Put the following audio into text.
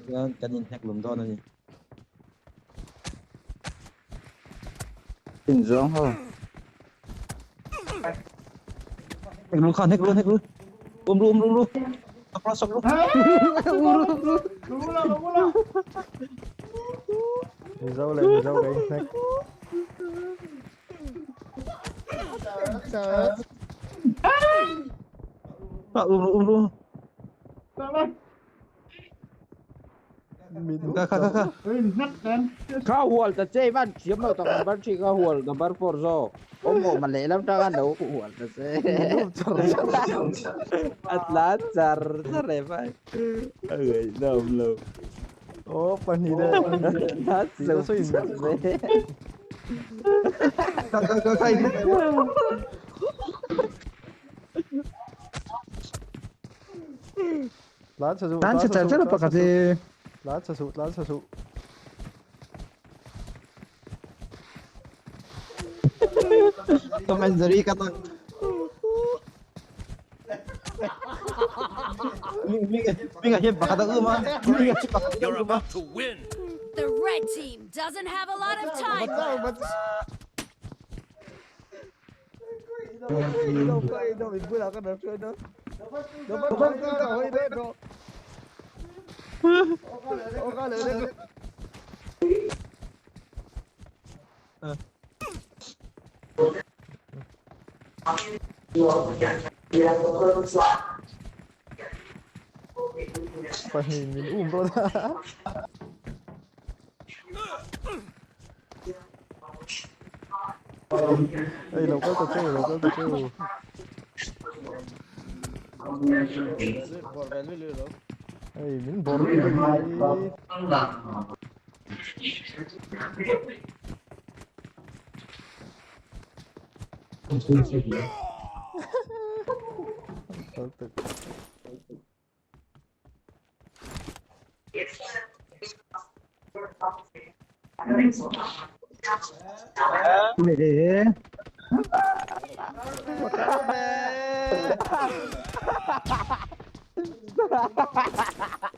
Hian kan inhnek lum dawn a ni. In zawng ho. Hnek lu kha hnek lu hnek lu. Um lu um lu um lu. Sok lu sok lu. Mizo leh Mizo ka inhnek. Um lu um lu. Kha kha kha kha. Kha hual ta che van thiam lo tak number 3 kha hual number 4 zo. Om om mà leh lam tang lo hual ta che. A tlan char char e vai. A ngaihnawm lo. Aw pahnih leh Tlan tih te sawi in char ve. Kha kha kha kha. Tlan chhe suh, Tlan tlan chhe chhe char suh, char tlan pakhat chhe hi. suh. Tlan chhe suh, tlan chhe suh. Tom and Jerry ka tang. Ming hian pakhat a um a. Ming hian pakhat a You're um a. about to win. The red team doesn't have a lot of time left. Pahnih min um rawt a. Ei lo kal ta che u, lo kal ta che u. Ei min bawr hi. Kal tak. Ha ha ha.